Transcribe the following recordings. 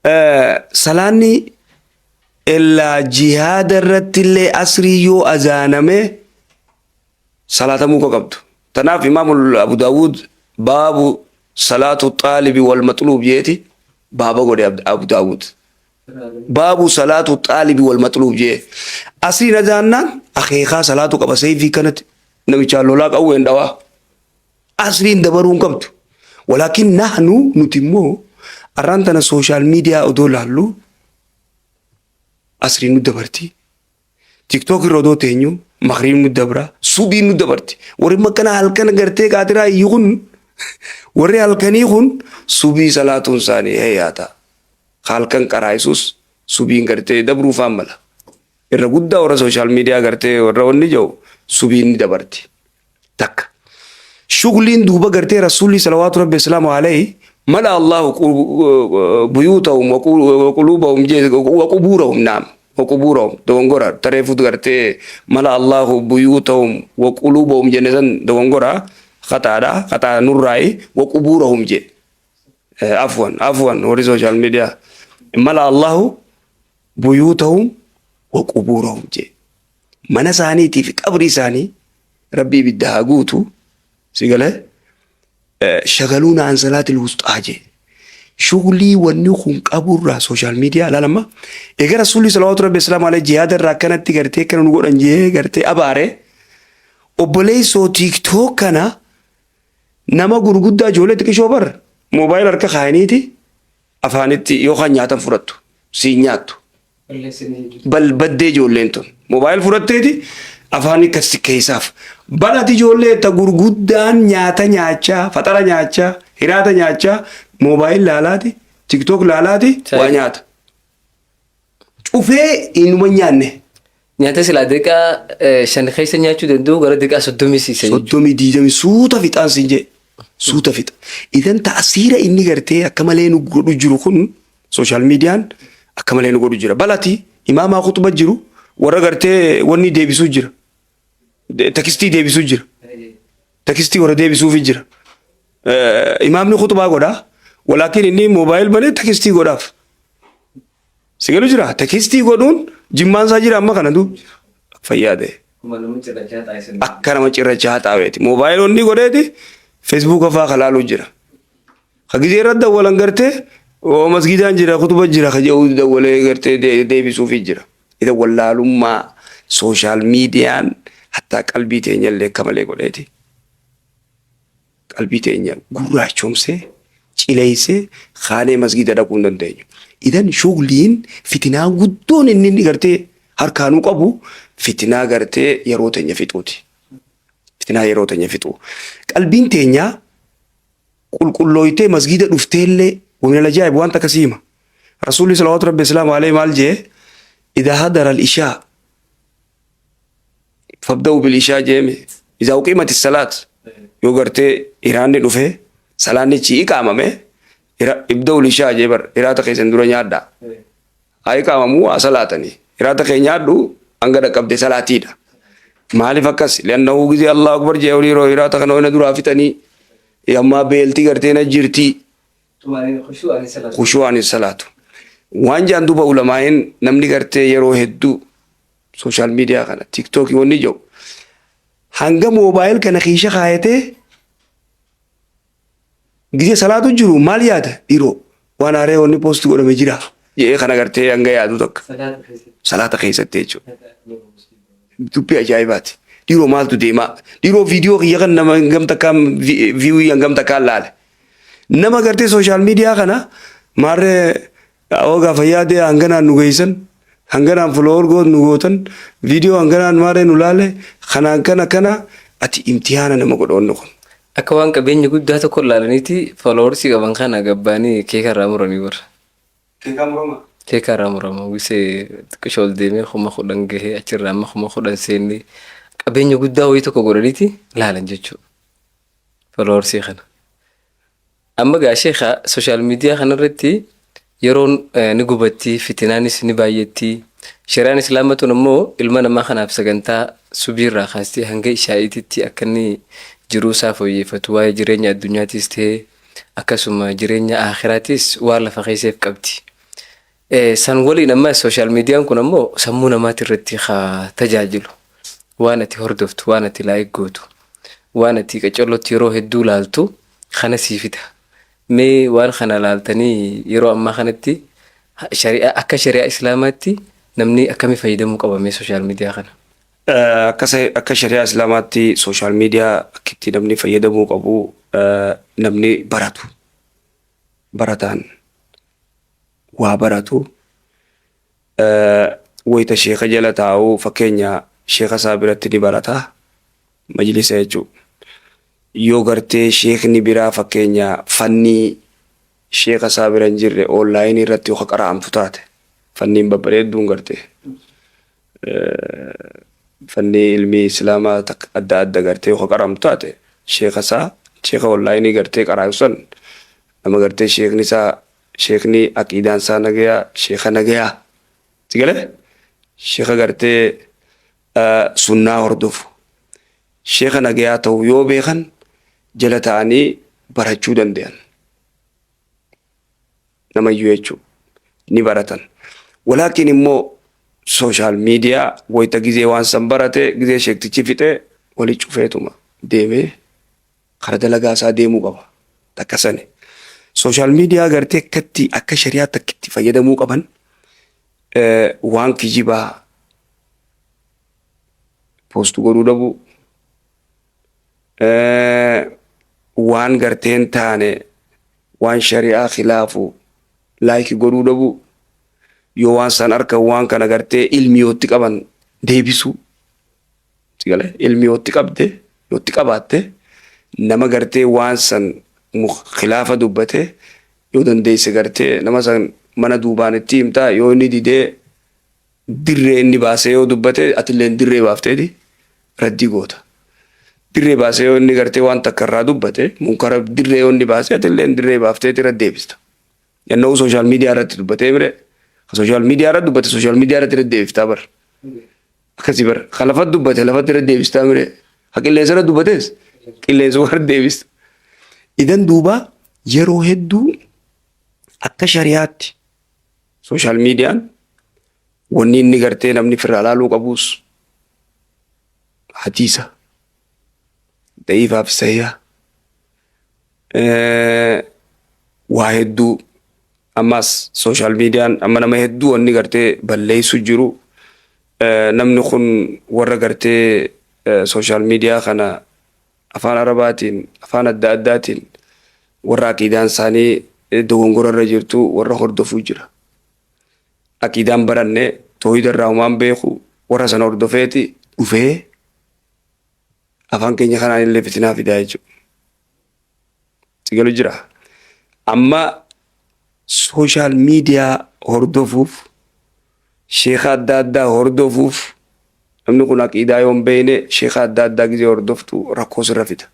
Salaanni illaa jihaada irratti illee asrii yoo azaaname salaatamuu ka qabdu. Tanaaf Imaam Abu Daawud baabu salaatu xaalibi wal maxluub jeeti baaba godhe Abu Daawud. Baabu salaatu xaalibi wal maxluub jee. Asriin azaannaan akeekaa salaatu qaba seeyfii kanatti namichaan lolaa qawween dhawaa. Asriin dabaruu hin qabdu. Walaakin nahnu nuti immoo arraan tana sooshaal miidiyaa odoo laallu asriin nu dabarti. TikTok irra odoo teenyu makriin nu dabra, subiin nu dabarti. Warri makkana halkan gartee qaatiraa iyyu kun, warri halkanii kun subii salaatuun isaanii heeyaata. Halkan qaraayisuus subiin gartee dabruu faan mala. Irra guddaa warra sooshaal miidiyaa gartee warra wanni jiru subiin ni dabarti. Takka. Shugliin duuba gartee Rasuulli salawaatu rabbi salaamu alayhi mala Allahu buyuutahum wa quluubahum wa qubuurahum, naam, wa qubuurahum. Dogongora tareefut gartee mala Allahu buyuutahum wa quluubahum jenne san dogongora, khataadha, khataa nurraayi. Wa qubuurahum je. Afwan, afwan, warri social media, mala Allahu buyuutahum wa qubuurahum je. Mana isaaniitii fi qabrii isaanii rabbi ibidda haa guutu. Si galee shagaluuna an salaatil wusxaa jee. Shuglii wanni kun qaburraa social media laalama. Egaa Rasuulli salawaatu rabbi salaamu alayhi jihaada irraa akkanatti gartee akkana nu godhan jee gartee abaare. Obboleessoo, TikTok kana nama gurguddaa, ijoollee xiqqishoo bar moobaayil harka kaayaniiti afaanitti yookaan nyaatan fudhattu siin nyaattu. Bal baddee ijoolleen tun moobaayil fudhatteeti afaan akkasi keessaaf balati. Ijoollee ta gurguddaan nyaata nyaachaa, faxara nyaachaa, hiraata nyaachaa, moobaayil laalaati, TikTok laalaati waa nyaata. Cufee inuma nyaanne. Nyaata silaa daqiiqaa 5 keessa nyaachuu danda'u gara daqiiqaa 30 siisa jechuudha. 30, 20 suuta fixaan siin jee, suuta fixa. Idan ta'asiira inni gartee akka malee nu godhu jiru kun, social miidiyaan akka malee nu godhu jira. Balati imaamaa kutuba jiru warra gartee wanni deebisuu jira. Textii deebisuu jira. Textii warra deebisuufi jira. Imaamni kutubaa godhaa. Walaakin inni moobaayil malee textii godhaaf. Si galu jira. Textii godhuun jimmaan isaa jira amma kana duub fayyaa ta'e. Akka nama cirrachaa xaaweeti. Moobaayilonni godheeti Facebooka fa'aa kalaaluu jira. Ka gizee irratti dawwalan gartee oo masgidaan jira, kutuba jira ka jedhu dawwalee gartee deebisuufii jira. Ida wallaalummaa social miidiyaan hattaa qalbii teenya illee akka malee godheeti. Qalbii teenya gurraachomsee cileessee kaanee masgida dhaquu hin dandeenyu. Idan shugliin fitinaa guddoon inni gartee harkaanuu qabu fitinaa gartee yeroo teenya fixuuti. Fitinaa yeroo teenya fixuu. Qalbiin teenya qulqullooytee masgida dhufteellee ومن العجائب waan takka siima. Rasuulli salawaatu rabbi islaamu alayhi maal jee? إذا حضر العشاء فابدأوا بالعشاء jeeme. إذا أقيمت الصلاة, yoo gartee iraanni dhufe, salaanni chi iqaamame, ابدأوا العشاء jee bar. Iraata keessan dura nyaadhaa. Haa iqaamamuu, haa salaatanii. Iraata kee nyaadhu, hanga dhaqqabde salaatiidha. Maaliif akkas? لأنه gizee الله أكبر jee olii yeroo iraata kana ona duraa fixanii ammaa beelti gartee na jirti. Khushu'aan salaatu. Waan jaan duuba ulamaa'in, namni gartee yeroo hedduu social media kana TikTokii wanni jiru hanga moobaayil kana kiisha kaayatee gizee salaatu jiru maal yaada? Dhiiroo, waan haaree wanni post godhame jira jedhee kana gartee hanga yaadu takka salaata keessatti jechuudha. Dubbii ajaa'ibaati. Dhiiroo, maaltu deemaa? Dhiiroo, viidiyoo kiyya kan nama hangam takkaan viewii hangam takkaan laale. Nama gartee social media kana maarree ogaa fayyaadee hanganaan nu geessan, hanganaan follower goot nu gootan, viidiyoo hanganaan maarree nu laale, kanaan kana kana ati imtihaana nama godhoonni kun. Akka waan qabeenya guddaa tokko ilaalaniiti followersii qaban kana gabbaanii keeka irraa muranii bara. Keekaa murama. Keeka irraa murama. Wisee xiqqishoo ol deemee 10,000 gahee, achirraa amma 10,000 seennee qabeenya guddaa wayii tokko godhaniiti laalan jechuudha. Followersii kana. Amma gaa sheekha, social media kanarratti yeroon ni gubatti, fitinaanis ni baay'atti. Shari'aan Islaamaa tun immoo ilma namaa kanaaf sagantaa subiirraa kaastee hanga ishaa'iititti akka inni jiruu isaa fooyyeffatu, waa'ee jireenya addunyaatis ta'ee akkasuma jireenya aakhiraatis waan lafa keesseef qabdi. San waliin ammas social median kun ammoo sammuu namaati irratti ka tajaajilu. Waan ati hordoftu, waan ati like gootu, waan ati qacollotti yeroo hedduu laaltu kana sii fida. Mee waan kana laaltanii yeroo ammaa kanatti shari'aa akka shari'aa islaamaatti namni akkami fayyadamuu qaba mee social media kana? Akka shari'aa islaamaatti social media akka itti namni fayyadamuu qabu, namni baratu, barataan waa baratu, wayita sheeka jala taa'u, fakkeenya sheeka isaa biratti ni barata, majlisa jechuudha. Yoo gartee sheekni biraa, fakkeenya fannii sheeka isaa bira hin jirre, online irratti yoo qara'amtu taate, fanniin babbareedduun gartee fannii ilmii islaamaa adda adda gartee yoo qara'amtu taate, sheeka isaa, sheeka online gartee qara'u san, nama gartee sheekni isaa, sheekni aqiidaan isaa nagayaa, sheeka nagayaa si galee, sheeka gartee sunnaa hordofu, sheeka nagayaa ta'u yoo beekan, jala ta'anii barachuu danda'an. Namayyuu jechuudha ni baratan. Walaakin immoo social media wayita gizee waan san barate, gizee sheektichi fixee wali cufeetuma deemee kara dalagaa isaa deemuu qaba. Takka sani. Social media gartee akkatti akka shari'aa takkitti fayyadamuu qaban, waan kijibaa post godhuu dhabuu, waan gartee hin taane, waan shari'aa khilaafu like godhuu dhabuu, yoo waan san arkan waan kana gartee ilmi yootti qaban deebisuu. Sigale ilmi yootti qabde, yootti qabaatte, nama gartee waan san khilaafa dubbate yoo dandeesse, gartee nama san mana duubaan itti himtaa. Yoo inni didee dirree inni baasee yoo dubbate, atillee dirree baafteeti raddii goota. Dirree baasee yoo inni gartee waan takka irraa dubbate, munkara dirree yoo inni baasee, atillee dirree baafteeti irra deebista. Yannoo social media irratti dubbatee mire, social media irratti dubbate, social media irratti irra deebiftaa bar. Akkasii bar. Ka lafatti dubbate lafatti irra deebistaa mire. Ka qilleensa irra dubbates qilleensa irra deebista. Idan duuba yeroo hedduu akka shari'aatti social mediaan wanni inni gartee namni firraa laaluu qabus hadiisa da'iifaa fi sahiha waa hedduu. Ammas social mediaan amma nama hedduu wanni gartee balleessu jiru, namni kun warra gartee social media kana afaan Arabaatiin, afaan adda addaatiin, warra aqiidaan isaanii dogongora irra jirtu warra hordofuu jira. Aqiidaan baranne, toohida irraa humaan beeku, warra sana hordofeeti dhufee afaan keenya kanaan illee fitinaa fidaa jechuudha. Sigalu jira. Amma social media hordofuuf, sheeka adda addaa hordofuuf, namni kun aqiidaa yoo hin beekne, sheeka adda addaa gizee hordoftu rakkoo sirra fida.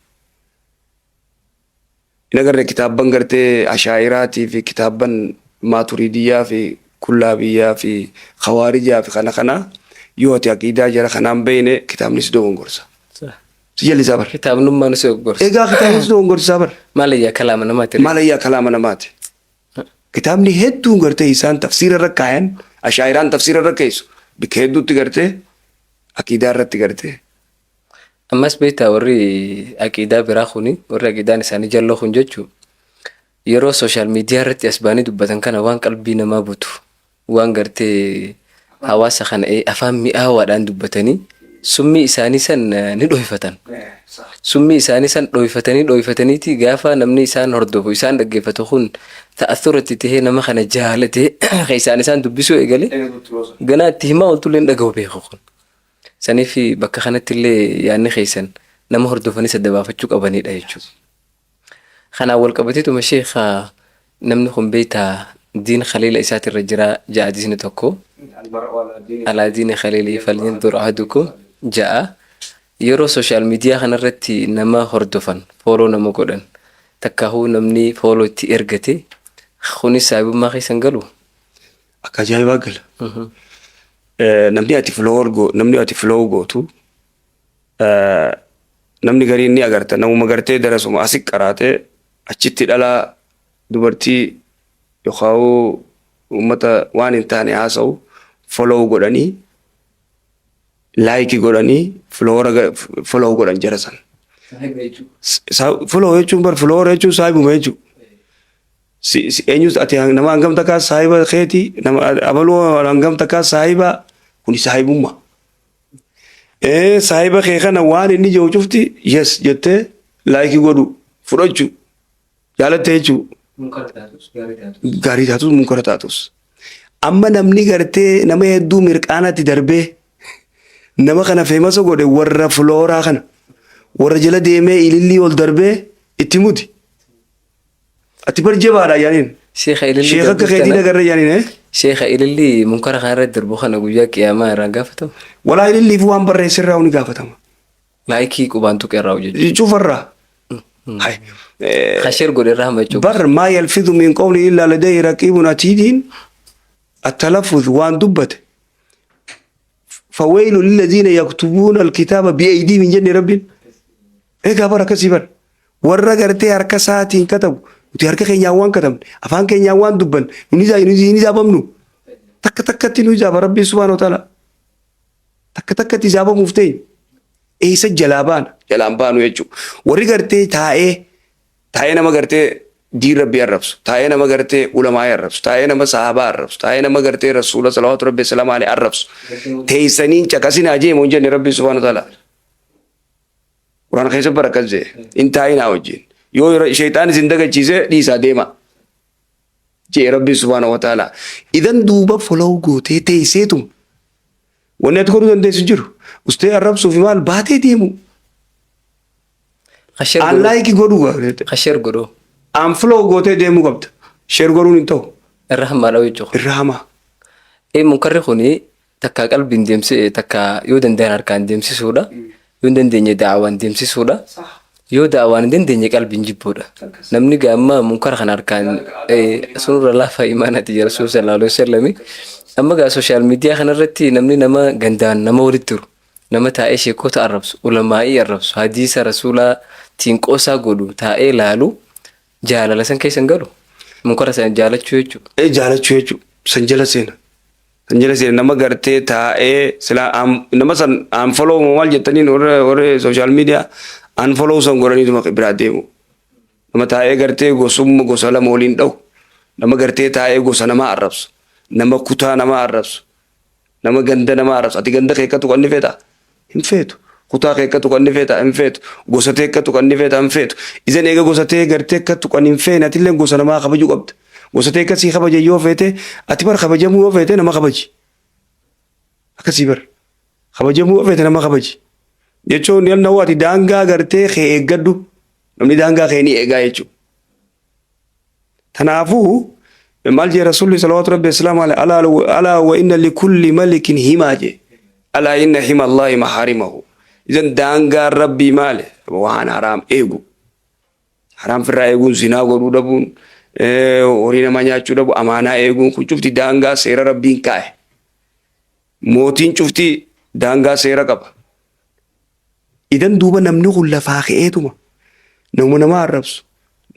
Hin agarre kitaabban gartee ashaa'iraatii fi kitaabban maaturidiyyaa fi kullaabiyyaa fi khawaarijaa fi kana kana, yoo ati aqiidaa jara kanaan beekne, kitaabni si dogongorsa. Si jallisaa bara. Kitaabnummaan si dogoggorsa. Egaa kitaabni si dogongorsisaa bara. Maal iyyaa kalaama namaati? Maal iyyaa kalaama namaati. Kitaabni hedduun gartee isaan tafsiira irra kaayan, ashaa'iraan tafsiira irra keessu, bikka hedduutti gartee aqiidaa irratti gartee. Ammas beektaa, warri aqiidaa biraa kuni, warri aqiidaan isaanii jalloo kun jechuun, yeroo social media irratti as ba'anii dubbatan kana waan qalbii namaa butu, waan gartee hawaasa kana afaan mi'aawaadhaan dubbatanii summii isaanii san ni dhohifatan. Summii isaanii san dhohifatanii dhohifataniiti gaafa namni isaan hordofu, isaan dhaggeeffatu kun ta'assuratti tahee nama kana jaalatee isaan isaan dubbisuu eegale, ganaa itti himaa ooltullee hin dhaga'u beeku kun. Saniif bakka kanatti illee yaadni keessan nama hordofanis adda baafachuu qabanidha jechuudha. Kanaan wal qabateetuma, sheekha, namni kun beektaa diin khaliila isaatirra jira ja'a hadiisni tokko. Alaa diini khaliilii falyanzur ahadukum ja'a. Yeroo social media kanarratti nama hordofan, follow nama godhan, takkaahuu namni follow itti ergate, kunis saahibummaa keessan galu. Akka ajaa'ibaa gala. Namni ati follow gootu, namni gariin ni agarta, namuma gartee darasuma asi qaraatee achitti dhalaa dubartii yookaan Uummata waan hin taane haasa'u follow godhanii, like godhanii, follow godhan jara san. Follow jechuun bar, follower jechuun saahibuma jechuudha. Eenyus ati nama hangam takkaa saahiba keeti, nama abaluu hangam takkaa saahiba, kuni saahibummaa. Saahiba kee kana waan inni jiru cufti yes jettee like godhu, fudhachuu jaalattee jechuu, gaarii taatus munkara taatus. Amma namni gartee nama hedduu mirqaanatti darbee nama kana famous godhe, warra followeraa kana, warra jala deemee ilillii ol darbee itti muti. Ati bar jabaadha yaaniin. Sheekha, ilillii Sheekha akka darbu keetii tana nagarra yaaniin. Sheekha, ilillii munkara kana irratti darbu kana guyyaa qiyaamaa irraan gaafatamu. Walaa, ililliif waan barreessirraa ni gaafatama. Like qubaan tuqe irraa hojjechu. Cufarraa. Hai. Ka share godhe irraa hama jechuudha. Bar ما يلفظ من قول إلا لديه رقيب عتيد. التلفظ waan dubbate. فويل للذين يكتبون الكتاب بأيديهم jenne rabbiin. Egaa bara akkasii bar. Warra gartee harka isaatiin katabu. Nuti harka keenyaan waan katabne, afaan keenyaan waan dubbanne, nuti ni hisaabamnu. Takka takkatti nu hisaaba rabbiin سبحانه وتعالى. Takka takkatti hisaabamuuf ta'e. Eessa jalaa baana? Jalaan baanu jechuudha. Warri gartee taa'ee taa'ee nama gartee diin rabbii arrabsu, taa'ee nama gartee ulamaa arrabsu, taa'ee nama sahabaa arrabsu, taa'ee nama gartee rasuula صلوات ربي سلام عليه arrabsu. Teessanii caqasinaa jee moo hin jenne rabbii سبحانه وتعالى? Quraan keessa bara akkas jee hin taa'inaa wajjin. Yoo sheexaan isin dagachiise dhiisaa deema. Jee rabbii سبحانه وتعالى. Idan duuba follow gootee teesseetum. Wanni ati godhuu dandeessu jiru. Ustee arrabsuuf maal baatee deemu. Ka share godhu. Unlike godhuu. Ka share godhu. Unfollow gootee deemuu qabda. Share godhuun hin ta'u. Irra hamaadha jechuudha. Irra hamaa. Ee, munkarri kuni takka qalbiin deemsi, takka yoo danda'an harkaan deemsisuudha. Yoo hin dandeenye da'awaan deemsisuudha. Yoo da'awaan hin dandeenye qalbiin jibbuudha. Namni gaamma munkara kana harkaan sunurra laafa imaanaati jira Rasuul صلى الله عليه وسلم. Amma gaa social media kanarratti namni nama gandaan nama walitti jiru, nama taa'ee sheekota arrabsu, ulamaa'ii arrabsu, hadiisa rasuulaa tiin qoosaa godhu taa'ee laalu, jaalala san keessa hin galu. Munkara sana jaalachuu jechuudha. Ee, jaalachuu jechuudha. San jala seena. San jala seena. Nama gartee taa'ee sila nama san unfollow maal jettaniin, warra social media unfollow san godhaniituma biraa deemu. Nama taa'ee gartee gosumma gosa lama waliin dha'u. Nama gartee taa'ee gosa namaa arrabsu. Nama kutaa namaa arrabsu. Nama ganda namaa arrabsu. Ati ganda kee akkatu kan feetaa? Hin feetu. Kutaa kee akkatu kan feetaa? Hin feetu. Gosa tee akkatu kan feetaa? Hin feetu. Isan eega gosa tee gartee akkatu kan hin feene, atillee gosa namaa kabajuu qabda. Gosa tee akkasii kabaja yoo feete, ati bar kabajamuu yoo feete nama kabaji. Akkasii bar. Kabajamuu yoo feete nama kabaji. Jechuun yennaa ati daangaa gartee kee eeggadhu, namni daangaa kee ni eegaa jechuudha. Kanaafuu maal jee rasuulli صلوات ربي السلام عليه? ألا ألا وإن لكل ملك حمى jee. ألا إن حمى الله محارمه. Idan daangaan rabbii maali? Waan haraam eegu. Haraam firraa eeguun, zinaa godhuu dhabuun, horii namaa nyaachuu dhabu, amaanaa eeguun, kun cufti daangaa seera rabbiin kaa'e. Mootiin cufti daangaa seera qaba. Idan duuba namni kun lafaa ka'eetuma nama nama arrabsu,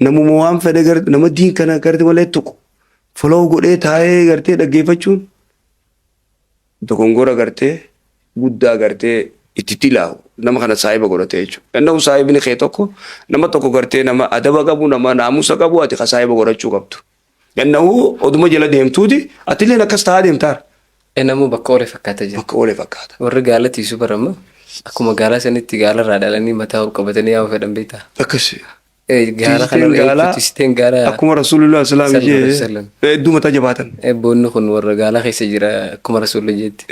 namuma waan fedhe nama diin kana garte malee tuqu follow godhee taa'ee gartee dhaggeeffachuun dogongora gartee guddaa gartee itti tilaahu, nama kana saahiba godhatee jechuudha. Innuu saahibni kee tokko nama tokko gartee nama adaba qabu, nama naamusa qabu ati ka saahiba godhachuu qabdu. Innuu oduma jala deemtuuti atilleen akkas ta'aa deemtaara. Namuu bakka oole fakkaata jira. Bakka oole fakkaata. Warri gaala tiisu barama akkuma gaala sanitti gaala irraa dhalanii mataa ol qabatanii yaa'u fedhan beektaa. Akkasi. Gaala kana Tiisiteen gaalaa tiisiteen gaala akkuma Rasuulullah salaam صلى الله عليه jee وسلم. Hedduu mataa jabaatan. Boonni kun warra gaala keessa jira akkuma Rasuulli jeetti.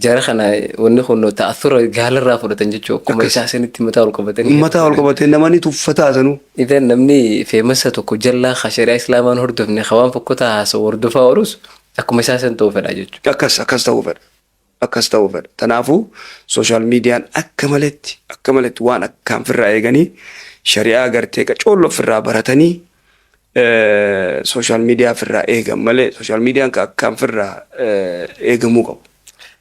Jara kana wanni kun ta'athura gaala irraa fudhatan jechuudha. Akkuma isaa sanitti mataa ol qabatanii. Mataa ol qabatee namani tuffataa sanuu. Idan namni famous tokko jallaa ka shari'aa islaamaan hordofne, ka waan fokkotaa haasa'u hordofaa oolus, akkuma isaa san ta'uu fedha jechuudha. Akkas ta'uu fedha. Akkas ta'uu fedha. Kanaafuu social mediaan akka maletti waan akkaan firraa eeganii, shari'aa gartee qacoollo firraa baratanii, social media firraa eegan malee social mediaan ka akkaan firraa eegamuu qabu.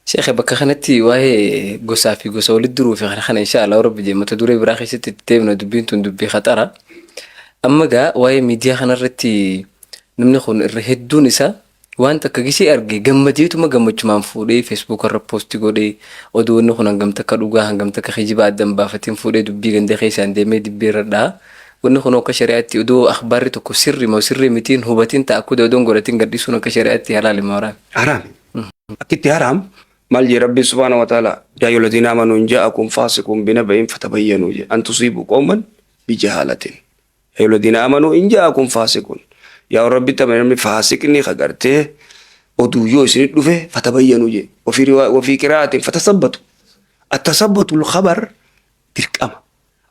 Sheekh, bakka kanatti waa'ee gosaa fi gosa walitti duruu fi kana kana إن شاء الله rabbi jee mata duree biraa keessatti itti deemna, dubbiin tun dubbii khaxara. Amma gaa waa'ee miidiyaa kanarratti namni kun irra hedduun isaa Waan takka gisee arge gammadeetuma gammachumaan fuudhee Facebook irra post godhee, oduu wanni kun hangam takka dhugaa hangam takka kijiba adda hin baafatin fuudhee dubbii ganda keessaan deemee dibbee irra dhaha. Wanni kun akka shari'aatti oduu akhbaarri tokko sirri moo sirrii mitiin hubatin ta'a akkuda odoon godhatin gadhiisuun akka shari'aatti halaali moo haraami? Haraami. Akkitti haraam maal jee Rabbiin subhaanahu wa ta'ala, yaa ayyuhal ladiina aamanu in jaa'akum faasiqun binaba'in fatabayyanuu jee, an tusiibu qawman bijahaalatin. Yaa ayyuhalladiina aamanuu in jaa'akum faasiqun. Yaa warra Rabbitti amane, namni faasiqni ka gartee oduu yoo isinit dhufe, fatabayyanuu jee. Wafii riwaa wafii qiraa'atin fatasabbatu. Attasabbatu khabar dirqama.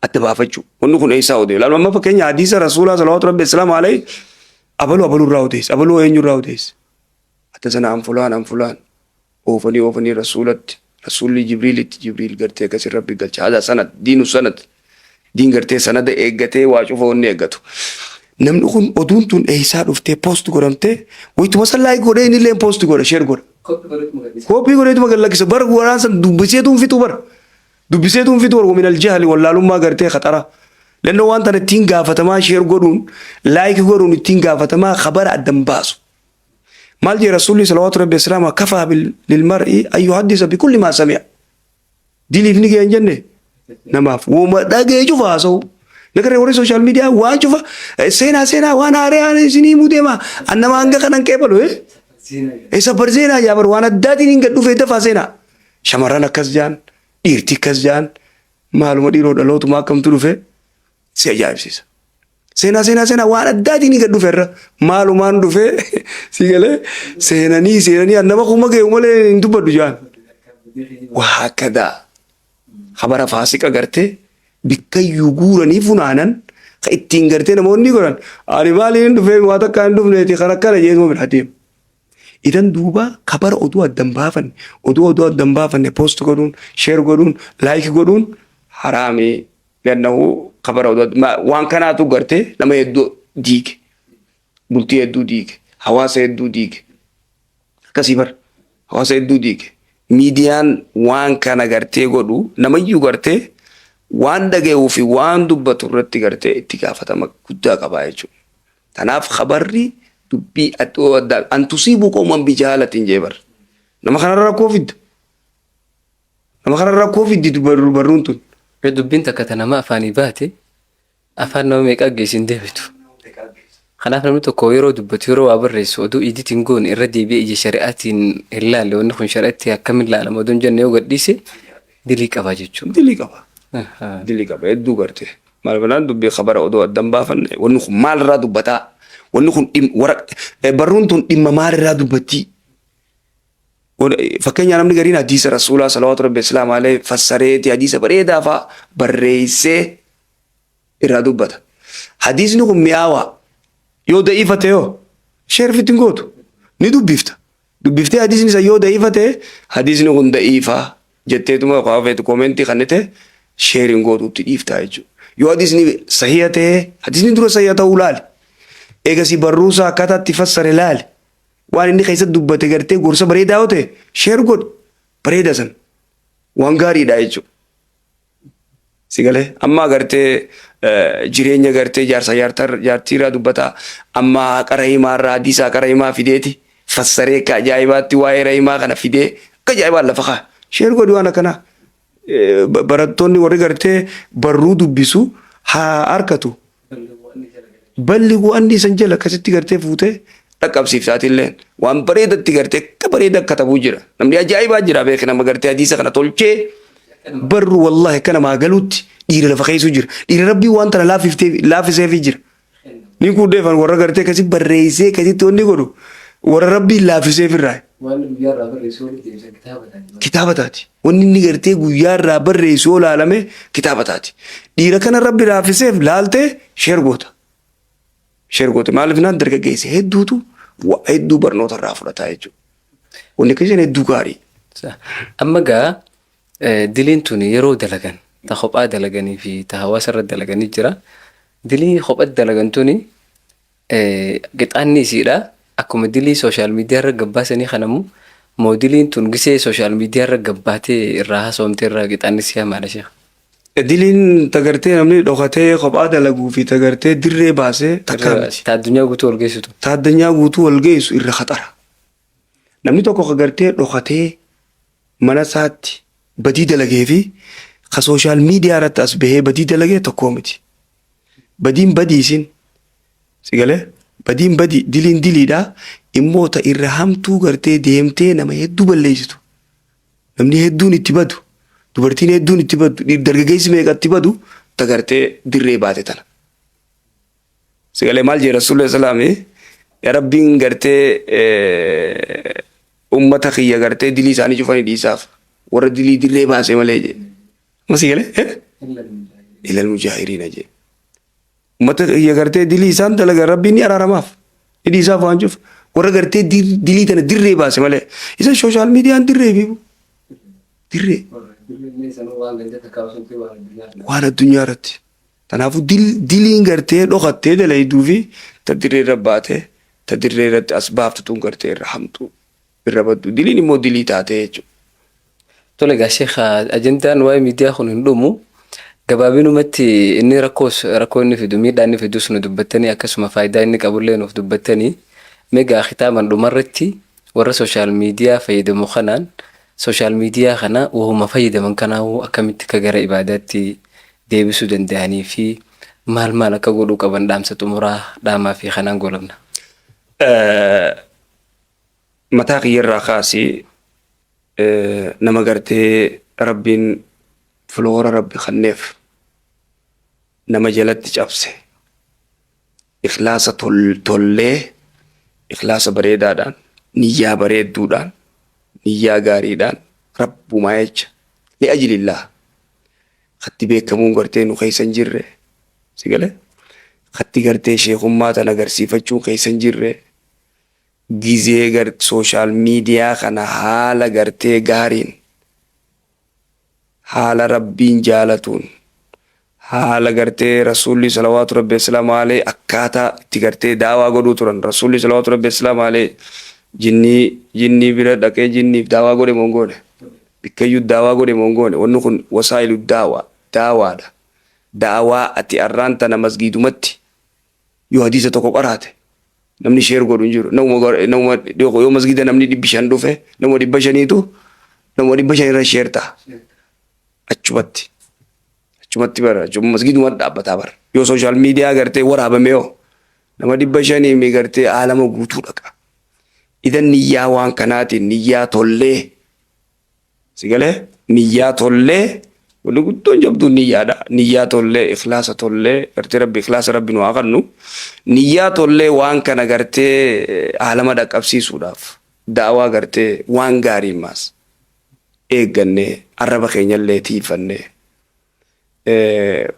Adda baafachuu. Wanni kun eessaa odeessu? Laal, amma fakkeenya hadiisa Rasuulaa salawaatu Rabbi salaamu alayhi, abaluu abaluu irraa odeessa. Abaluu eenyu irraa odeessa? Haddasanaa an fulaan an fulaan. Oofanii oofanii Rasuulatti, Rasuulli Jibriilitti, Jibriil gartee akkasi Rabbi galcha. Haadha sanad diinu sanad diin gartee sanada eeggatee waa cufa wanni eeggatu. Namni kun oduun tun eeysaa dhuftee post godhamtee, wayituma san like godhee inni illee post godha, share godha. Copy godheetuma gad lakkisa. Bar waraan san dubbiseetu hin fixu bar. Dubbiseetu hin fixu bar, min aljahli, wallaalummaa gartee khaxara. Lannoo waan tana ittiin gaafatamaa, share godhuun, like godhuun ittiin gaafatamaa, khabara addan baasu. Maal jee Rasuulli salawaatu Rabbi islaama? Kafaa lilmar'i an yuhaddisa bikulli maa sami'a. Diliif ni ga'e hin jenne namaaf woma dhagee cufa haasa'u. Nagarree warri social media waan cufa seenaa seenaa waan haaree isinii himuu deema. An nama hanga kanan qeebalu. Sabbar seenaa jaabar waan addaatiin hin gad dhufee dafaa seenaa. Shamarran akkas jaan, dhiirti akkas jaan, maaluma dhiiroo dhalootuma akkamtu dhufe si ajaa'ibsiisa. Seenaa seenaa seenaa waan addaatiin gad dhufe irra maalumaan dhufe si galee, seenanii seenanii an nama kuma ga'u malee hin dubbadhu jaan. Waa akkadaa habara faasiqa gartee bikkayyuu guuranii funaanan ka ittiin gartee namoonni godhan, ani maaliin dhufee waa takka hin dhufneeti kan akkana jeesuma bira deema. Idan duuba kabara oduu addan baafanne, oduu addan baafanne post godhuun, share godhuun, like godhuun haraami. Liannahu kabara oduu waan kanaatu gartee nama hedduu diige, bultii hedduu diige, hawaasa hedduu diige. Akkasii bar hawaasa hedduu diige. Miidiyaan waan kana gartee godhu namayyuu gartee waan dhaga'uu fi waan dubbatu irratti gartee itti gaafatama guddaa qabaa jechuudha. Kanaaf kabarri dubbii adda an tusiibuu qooman bijaalatiin jee bar. Nama kanarra rakkoo fidda. Nama kanarra rakkoo fiddi barruun tun. Dubbiin takka ta nama afaanii baate afaan nama meeqaa geessin deebitu. Kanaaf namni tokko yeroo dubbatu, yeroo waa barreessu, oduu edit hin goone, irra deebi'ee ija shari'aatiin hin laalle, wanni kun shari'aatti akkamiin laalama oduu hin jenne yoo gadhiise dilii qaba jechuudha. Dilii qaba. Dilii qaba hedduu gartee. Maal banaan dubbii kabara odoo addan baafanne, wanni kun maalirraa dubbataa? Wanni kun barruun tun dhimma maalirraa dubbattii? Fakkeenyaa namni gariin hadiisa Rasuulaa salawaatu Rabbi islaam alayhi fassareeti hadiisa bareedaa fa'aa barreessee irraa dubbata. Hadiisni kun mi'aawaa yoo da'iifa ta'e hoo share fitti hin gootu, ni dubbifta. Dubbiftee hadiisni isa yoo da'iifa ta'e, hadiisni kun da'iifa jetteetuma waa feetu comment kannite share hin gootuutti dhiiftaa jechuudha. Yoo hadiisni sahiha ta'e, hadiisni dura sahiha ta'uu laali. Eegasii barruusaa akkaataa itti fassare laali. Waan inni keessatti dubbate gartee gorsa bareedaa yoo ta'e share godhi. Bareeda san. Waan gaariidha jechuudha. Si galee amma gartee jireenya gartee jaarsa jaartiirraa dubbataa, amma haqa rahimaarraa hadiisa haqa rahimaa fideeti fassaree akka ajaa'ibaatti waa'ee rahimaa kana fidee akka ajaa'ibaan lafa kaa. Share godhi waan akkanaa. Barattoonni warri gartee barruu dubbisu haa harkatu. Balli waan isan jala akkasitti gartee fuutee dhaqqabsiifsaatillee waan bareedatti gartee akka bareeda katabuu jira. Namni ajaa'ibaa jira beeki, nama gartee hadiisa kana tolchee barru wallahi akka namaa galutti dhiira lafa keessu jira. Dhiira Rabbii waan tana laaffiseefii jira. Ni kuudheefan warra gartee akkasi barreessee akkasitti wanni godhu warra Rabbiin laaffiseef irraa. Waan guyyaa irraa barreessu walitti deebisan kitaaba taati. Kitaaba taati. Wanni inni gartee guyyaa irraa barreessu yoo laalame kitaaba taati. Dhiira kana Rabbi laaffiseef laaltee share goota. Share goota. Maaliif naan dargaggeessa hedduutu waa hedduu barnoota irraa fudhataa jechuudha. Wanni akkasiin hedduu gaarii. Amma gaa diliin tun yeroo dalagan ta kophaa dalaganii fi ta hawaasa irra dalaganii jira. Dilii kophatti dalagan tuni qixaanni isiidha. Akkuma dilii social media irra gabbaasanii kanamu moo diliin tun gisee social media irra gabbaatee irraa haasawamtee irraa qixaanni isii hamaadha, sheekh? Diliin tagartee namni dhokatee kophaa dalaguu fi tagartee dirree baasee takkaa miti. Ta addunyaa guutuu wal geessitu. Ta addunyaa guutuu wal geessu irra khaxara. Namni tokko ka gartee dhokatee mana isaatti badii dalagee fi ka social media irratti as bahee badii dalagee tokkoo miti. Badiin badii isin si galee badiin badii diliin diliidha immoo ta irra hamtuu gartee deemtee nama hedduu balleessitu. Namni hedduun itti badu dubartiin hedduun itti badu dargaggeessi meeqa itti badu ta gartee dirree baate tana. Sigalee maal jee Rasuulli salaami yaa Rabbiin gartee ummata kiyya gartee dilii isaanii cufanii dhiisaaf warra dilii dirree baase malee jee. Amma sigalee ilal mujaahiriina jee. Ummata kiyya gartee dilii isaan dalagan Rabbiin ni araaramaaf. Ni dhiisaaf waan cuf warra gartee dilii tana dirree baase malee. Isa social miidiyaan dirree biibu. Dirree. Waan addunyaa irratti. Kanaafuu diliin gartee dhokattee dalayduu fi ta dirree irra baate ta dirree irratti as baaftu tun gartee irra hamtuu irra baddu. Diliin immoo dilii taatee jechuudha. Tole egaa Sheekh ajandaan waa'ee miidiyaa kun hin dhumu. Gabaabinumatti inni rakkoos rakkoo inni fidu miidhaa inni fidus nu dubbattanii akkasuma faayidaa inni qabullee nuuf dubbattanii mee egaa kitaaban dhumarratti warra social media fayyadamu kanaan social media kana wahuma fayyadaman kanaahuu akkamitti akka gara ibaadaatti deebisuu danda'anii fi maal maal akka godhuu qaban dhaamsa xumuraa dhaamaa fi kanaan goolabna. Mataa kiyyarraa kaasi nama gartee Rabbiin filoora Rabbi kanneef nama jalatti cabse ikhlaasa tollee ikhlaasa bareedaadhaan niyyaa bareedduudhaan niyyaa gaariidhaan Rabbumaa jecha li ajlillaah Katti beekamuun gartee nu keessa hin jirre. Si galee? Katti gartee sheekummaa tana agarsiifachuun keessa hin jirre. Gizee gar social media kana haala gartee gaariin haala Rabbiin jaalatuun haala gartee Rasuulli salawaatu Rabbi wasalaamu alayhi akkaataa itti gartee daawaa godhuu turan. Rasuulli salawaatu Rabbi wasalaamu alayhi jinnii jinnii bira dhaqee jinniif daawaa godhe moo hin goone? Bikkayyuu daawaa godhe moo hin goone? Wanni kun wasaa'ilu daawaa, daawaadha. Da'awaa ati arraan tana masgiidumatti yoo hadiisa tokko qaraate namni share godhu hin jiru. Namuma namuma yoo masgiida namni 500 dhufe nama 500tu nama 500 irra share ta'a. Achumatti. Achumatti bara achuma masgiiduma dhaabbataa bara. Yoo social media gartee waraabame yoo nama 500 mi gartee aalama guutuu dhaqa. Idan niyyaa waan kanaatiin niyyaa tollee si galee niyyaa tollee wanni guddoon jabduun niyyaadha. Niyyaa tollee ikhlaasa tollee gartee Rabbi ikhlaasa Rabbi nu haa kennu. Niyyaa tollee waan kana gartee aalama dhaqqabsiisuudhaaf da'awaa gartee waan gaarii maas eeggannee arraba keenyallee tiifannee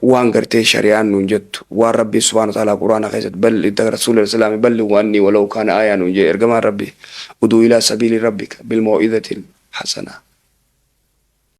waan gartee shari'aan nuun jettu waan Rabbiin subhaanahu wa ta'aalaa Qur'aana keessatti balli rasuula islaami balli waanni walaw kaana aayaa nuun jedhe ergamaan Rabbi uduu ilaa sabiili rabbika bil maw'izatil hasanaa.